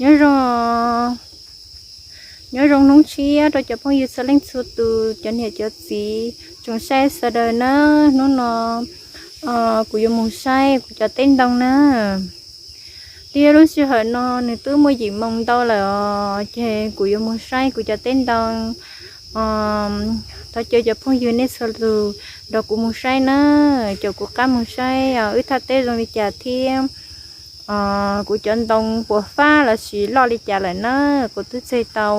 Nyob zoo, nyob zoo hnub tshiab rau cov phooj ywg txhua leej txhua tus, cov niam cov txiv tsoom saib sawv daws na. Hnub no kuv yuav mus saib kuv cov teb ntoo na. Thiab lub sij hawm no nws twb muaj yim moos ntau lawm os, ces kuv yuav mus saib kuv cov teb ntoo. Thov caw cov phooj ywg nej txhua tus nrog kuv mus saib na, caum kuv qab mus saib wb thaj teb zoo li cas thiab kuv cov ntoo puas fab lossis loj li cas lawm na. Kuv twb tseg tau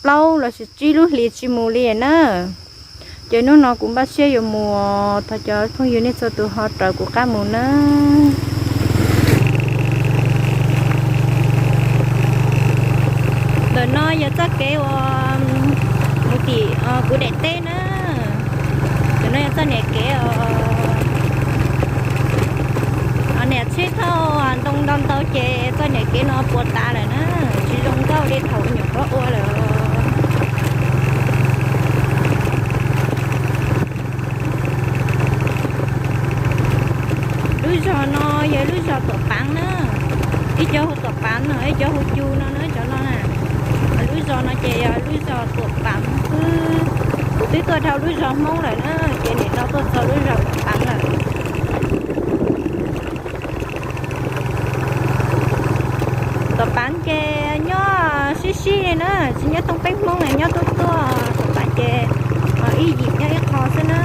plaub lossis tsib lub hlis tsis mus li na. Ces hnub no kuv npaj siab yuav mus, thov cov phooj ywg nej txhua tus ho raws kuv qab mus na. Ntawm no yog txoj kev uas mus tim kuv daim teb na. Ntawm no yog txoj niam kev os. Niam tsheb thauj ntoo ntau ntau ces txoj niam kev no puas tas lawm na, tsis zoo nkauj li thaum nyuam qhuav ua lawm. Lub zos no yog lub zos Tuam Paav na, ib cov hu Tuam Paav no, ib cov hu Cu no na, cov no na. Lub zos no ces yog lub zos Tuam Paav xwb. Kuv twb tuaj dhau lub zos Hmoob lawm na, ces nim no tuaj txog lub zos Tuam Paav lawm. Tuam Paav ces nyob sib sib li na, tsis nyob thoob peb Hmoob, nyob tuaj tuaj. Tuam Paav ces ib yim nyob ib qho xwb na.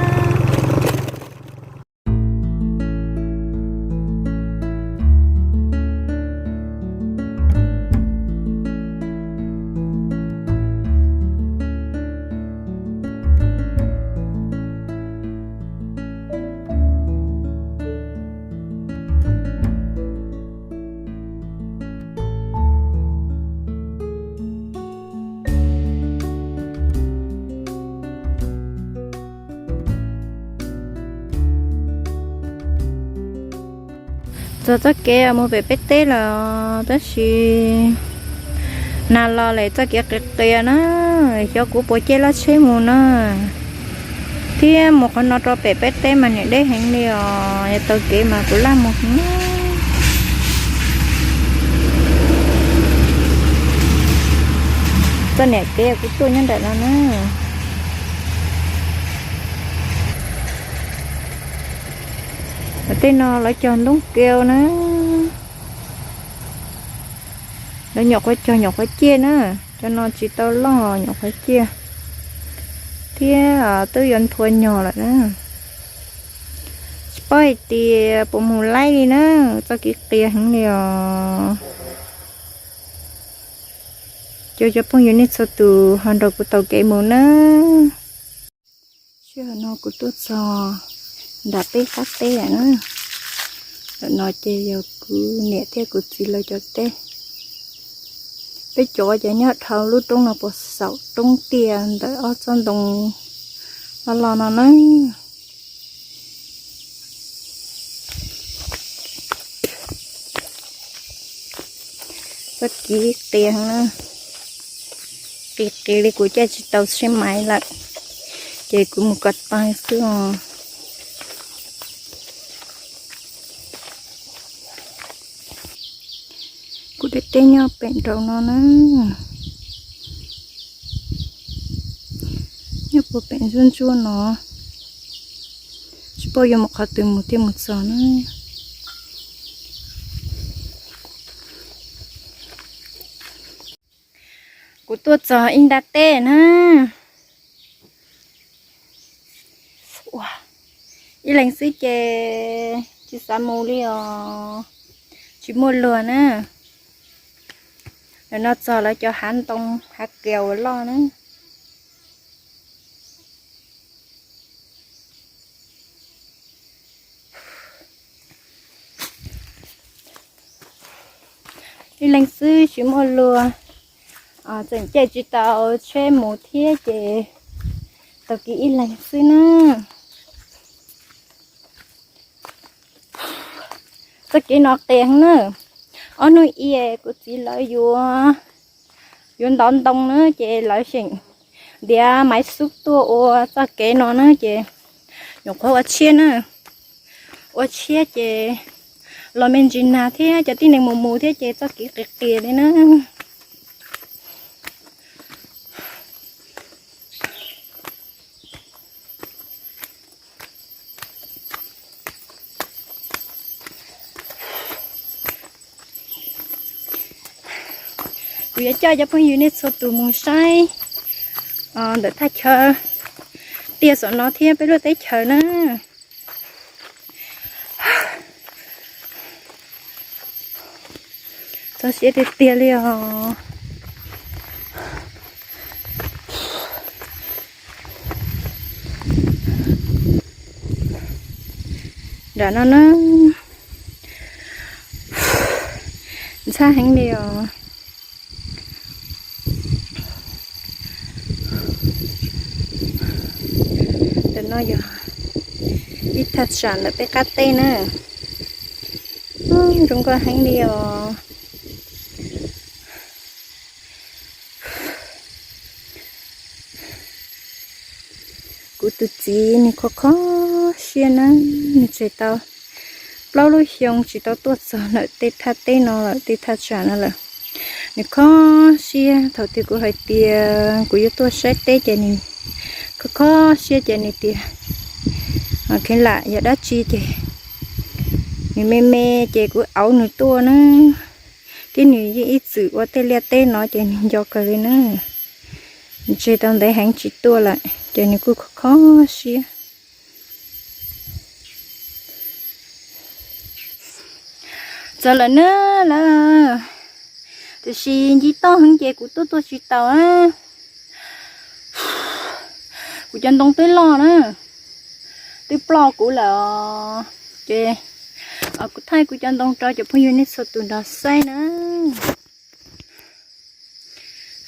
Txog txoj kev mus pem peb teb lawm, tab sis nag los lawm txoj kev qias qias na, xyov kuv puas caij lub tsheb mus na. Thiab mus qhov no rau pem peb teb mas niam deb heev li os, yog taug kev mas kuv laj mus heev. Txoj niam kev kuv tuaj nyob nram no na. Tej no lawv cog ntoob keo na. Lawv nyuam qhuav cog nyuam qhuav ciaj na. Cov no tsis tau loj nyuam qhuav ciaj. Thiab twb yuav nthua nyog lawm na. Tsis paub hais tias puas mus laib li na, txoj kev qias heev li os. Caw cov phooj ywg nej txhua tus ho nrog kuv taug kev mus na. Sij hawm no kuv tuaj txog nram peb qab teb lawm na. Ntawm no ces yog kuv niam thiab kuv txiv lawv cov teb. Peb cov ces nyob dhau lub roob no puas xaum roob tiaj ntawm ob tsob ntoo loj loj no na. Txoj kev qias na, qis qis li kuv caij tsis tau tsheb maiv lawm, ces kuv mus ko taw xwb os. Kuv daim teb nyob pem nraud no na, nyob puag pem ntsuab ntsuab no, tsis paub yuav mus qhov twg mus thiaj mus txog na. Kuv tuaj txog ib nrab teb na. Ua, ib leeg xwb ces tsis xav mus li os, tsis muaj luag na. Ntawm no txog lawv cov hav ntoo hav kiaus uas loj na. Ib leeg xwb tsis muaj luag, tseem caij tsis tau tsheb mus thiab ces tau kiag ib leeg xwb na. Txoj kev no qias na. Ob hnub ib kuv txiv lawv yuav, yuav ntov ntoo na ces lawv seem ntiav maiv xub tuaj ua txoj kev no na ces nyuam qhuav ua tshiab na. Ua tshiab ces los me ntsis nag thiab cov tib neeg mus mus thiab ces txoj kev qias qias li na. Kuv yuav coj cov phooj ywg nej txhua tus mus saib ntawm thaj chaw tiaj saum no thiab peb lub teb chaws na. Txog siab tiag tiag li os. Nram no na, ntxhab heev li os. Ntawm no yog ib thaj tsam ntawm peb qab teb na. Zoo nkauj heev li os. Kuv tus txiv nws kho kho siab na, nws tseg tau plaub lub xyoo tsis tau tuaj txog ntawm tej thaj teb no lawm, tej thaj tsam no lawm. Nws kho siab thaum twg kuv hais tias kuv yuav tuaj saib teb ces nws kho kho siab ces nws tias kheev lam yog dab tsi ces nws me me ces kuv auv nws tuaj na. Thiab nws yeej ib txwm ua tej liaj teb no ces nws nco kawg li na. Nws tseg tau ntev heev tsis tuaj lawm ces nws kuj kho kho siab. Txog lawm na lawm, tiam sis nci toj heev ces kuv tuaj tuaj tsis tau na. Kuv cov ntoo twb loj na, twb ploj kuv lawm os. Ces kuv thaij kuv cov ntoo rau cov phooj ywg nej txhua tus nrog saib na.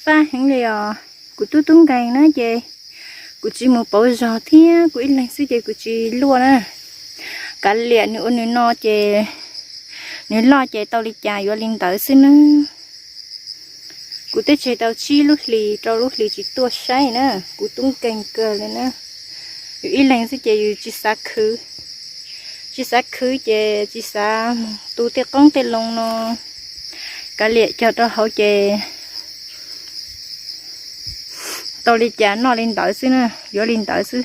Fab heev li os. Kuv tub tub nkeeg na ces kuv tsis mus pauv zog thiab kuv ib leeg xwb ces kuv tsis luaj na. Kav liam nws ua nws no ces nws loj ces tau li cas yuav li ntawd xwb na. Kuv twb tseg tau tsib lub hlis rau lub hlis tsis tuaj saib na, kuv tub nkeeg kawg li na. Yus ib leeg xwb ces yus tsis xav khwv, tsis xav khwv ces tsis xav mus tu tej qoob tej loo no. Kav liam cog rau hauv ces tau li cas noj li ntawd xwb na, yuav li ntawd xwb.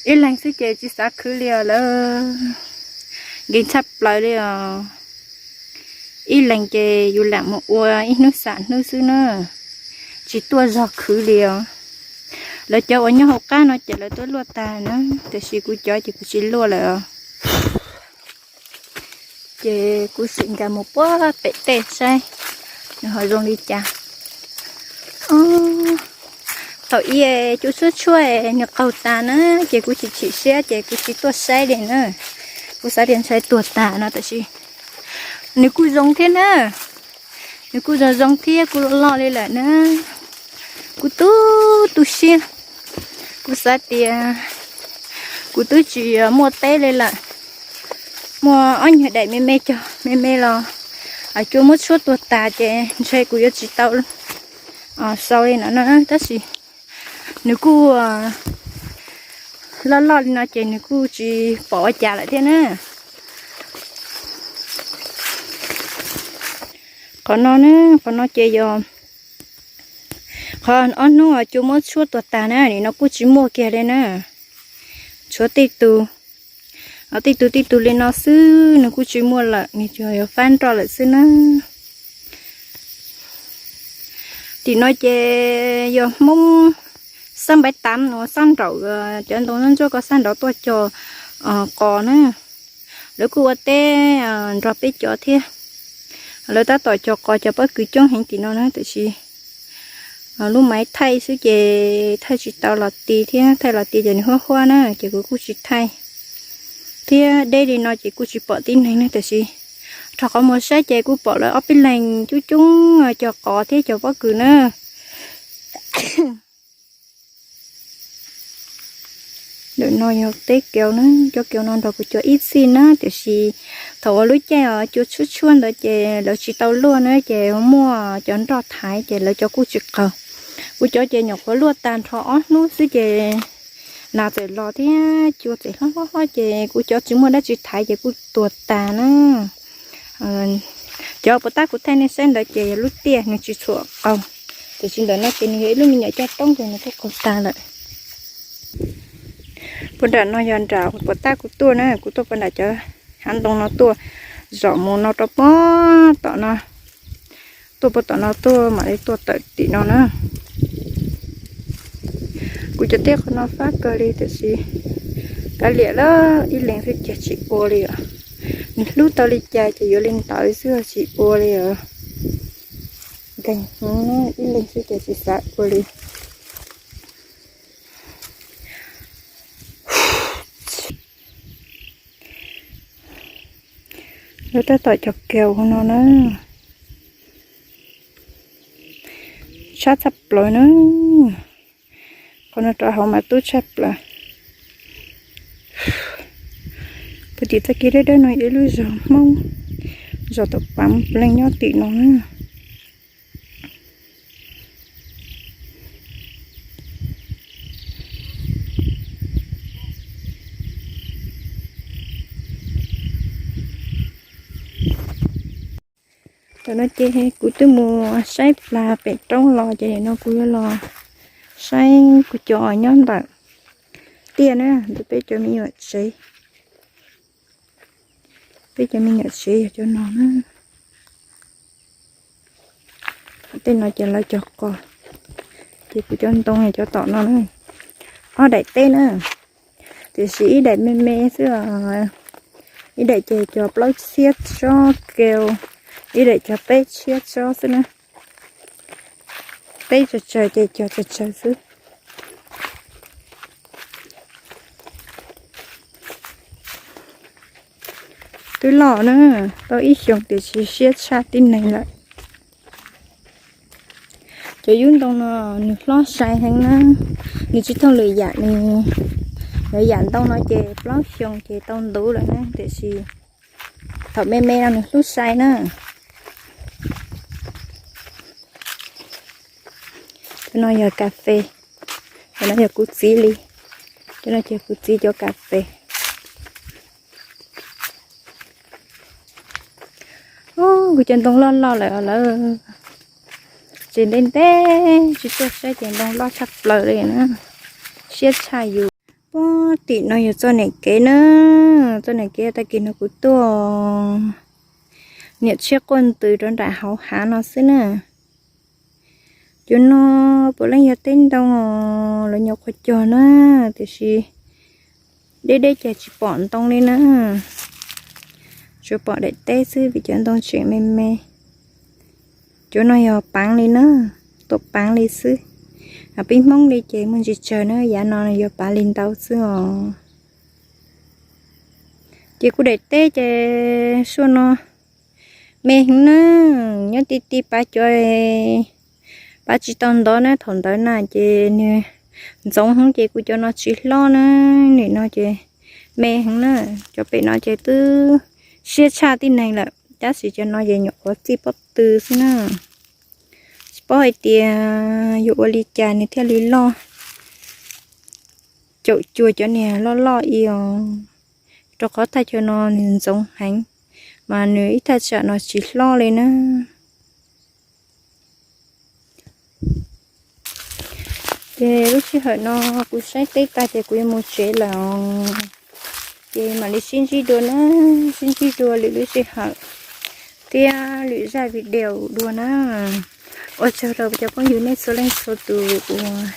Ib leeg xwb ces tsis xav khwv li os lawm, nkeeg tshaj plaws li os. Ib leeg ces yus lam mus ua ib hnub xam hnub xwb na, tsis tuaj zog khwv li os. Lawv cov uas nyob hauv qab no ces lawv tuaj luaj tag na, tiam sis kuv cov ces kuv tsis luaj lawm os. Ces kuv sim nkag mus puag pem tej saib nws ho zoo li cas. Thaum ub cua tshuab tshuab nws qaug tas na, ces kuv tsis chim siab ces kuv tsis tuaj saib li na. Kuv xav tias ntshai tuag tas no tab sis nws kuj zoo thiab na. Nws kuj zoo zoo thiab kuj loj loj li lawm na. Kuv tu tu siab, kuv xav tias kuv twb tsis muaj teb li lawm. Muaj ob nyuag daim me me cog me me los cua muab tshuab tuag tas ces ntshe kuv yuav tsis tau sau li no na. Tab sis nws kuj loj loj li no ces nws kuj tsis pom ua cas lawm thiab na. Qhov no na, qhov no ces yog qhov ob hnub cua muab tshuab tuag tas na, nim no kuj tsis muaj kiag li na. Tshuav tej tug, tej tug tej tug li no xwb, nws kuj tsis muaj lawm, nws tsuas yog fab nroj lawm xwb na. Tim no ces yog Hmoob xab npaiv tav no, xab nraum, cov ntoo ntsuab ko xab nraum tuaj cog qos na. Lawv kuj ua teb nrog peb cov thiab. Lawv tab tom cog qos cog pob kws coob heev tim no na, tiam sis lub maiv thaij xwb ces thaij tsis tau los ti thiab, thaij los ti ces nws huab huab na ces kuv kuj tsis thaij. Thiab deb li no ces kuj tsis pom tib neeg na, tiam sis rho qhov muag saib ces kuj pom lawv ob peb leeg coob coob cog qos thiab cog pob kws na. Ntawm no yog teb kev na, cov kev no nrog kuv cov ib txhij na, tiam sis thaum uas lub caij cua tshuab tshuab ntawd ces lawv tsis tau luaj na, ces muaj cov nroj thaiv ces lawv cov kuj tsis qaug. Kuv cov ces nyuam qhuav luaj tag nrho ob hnub xwb ces nas txawm los thiab cua txawm hlob hlob hlob ces kuv cov tsis muaj dab tsi thaiv ces kuj tuag tas na. Cov puas tab kuv thaij nej saib ntawd ces yog lub tiaj nws tsis txhuam qaug, tiam sis ntawm no ces nws yog ib lub me nyuam caj roob ces nws kuj qaug tag lawm. Puag nram no yog nram puas tab kuv tuaj na, kuv tuaj puag nram cov hav ntoo no tuaj, zom mus no rau puag tom no, tuaj puag tom no tuaj mam li tuaj tawm tim no na. Kuv cov tiaj qhov no fab kawg li tiam sis kav liam lawm, ib leeg xwb ces tsis ua li os. Nws hlub tau li cas ces yuav li ntawd xwb tsis ua li os. Nkeeg heev, ib leeg xwb ces tsis xav ua li. Lawv tab tom cog kiag no na, tshab tshaj plaws na. Qhov no rau hauv mas tub tshaj plaws. Puag tim txoj kev dawb dawb no yog ib lub zos Hmoob, zos Tuam Pav, puav leej nyob tim no na. Tam no ces kuv twb mus saib plas pem roob los ces nim no kuv yuav los saib kuv cov nyob ntawm tiaj na, ntawm peb cov me nyuam tsev. Peb cov me nyuam tsev yog cov no na. Tej no ces lawv cog qos, ces kuv cov ntoo yog cov tom no na. Ob daim teb na, tiam sis ib daim me me xwb os. Ib daim ces cog plaub txhiab tsob keu, ib daim cog peb txhiab tsob xwb na. Peb tsawg tsawg ces cog tsawg tsawg xwb. Twb loj na, tau ib xyoos tiam sis siab tshaj tib neeg lawm. Cov yub ntoo no nws hlob sai heev na, nws tsis thooj lwm yam li. Lwm yam ntoo no ces plaub xyoos ces tau ntuv lawm na, tiam sis thaum me me no nws hlub sai na. Cov no yog kas fes, cov no yog kuv txiv li, cov no ces kuv txiv cov kas fes. Kuv cov ntoo loj loj lawm lawm, tseem ntev ntev tsis tuaj saib ces ntoo loj tshaj plaws li na, siab tshaj yus. Puag tim no yog txoj niam kev na, txoj niam kev tag kis no kuv tuaj niam tshiab quaj ntws rau nram hauv hav no xwb na. Cov no puav leej yog teb ntoo os, lawv nyuam qhuav cog na, tiam sis deb deb ces tsis pom ntoo li na, tsuas pom daim teb xwb vim cov ntoo tseem me me. Cov no yog paav li na, tuam paav li xwb. Peb Hmoob li ces muaj ntsis tsawg na, yav no yog paav li ntau xwb os. Ces kuv daim teb ces suab no me heev na, nyob ti ti paav cov, paav tsis tau ntov na, thaum ntawd na ces nws ntxoov heev ces kuv cov no tsis hlob na, nim no ces me heev na. Cov pem no ces twb siab tshaj tib neeg lawm, tab sis cov no ces nyuam qhuav txij pob tw xwb na. Tsis paub hais tias yuav ua li cas nws thiaj li loj caum cuag cov niag loj loj li os, rau qhov thaj chaw no nws ntxoov heev, mas nws ib thaj tsam no tsis hlob li na. Ces lub sij hawm no kuv saib teb tag ces kuv yuav mus tsev lawm, ces mam li sib ntsib dua na, sib ntsib dua lwm lub sij hawm thiab lwm zaj video dua na. Ua tsaug rau cov phooj ywg nej txhua leej txhua tus uas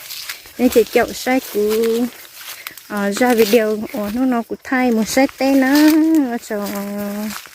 nej caum caum saib kuv zaj video uas hnub no kuv thaij mus saib teb na. Ua tsaug.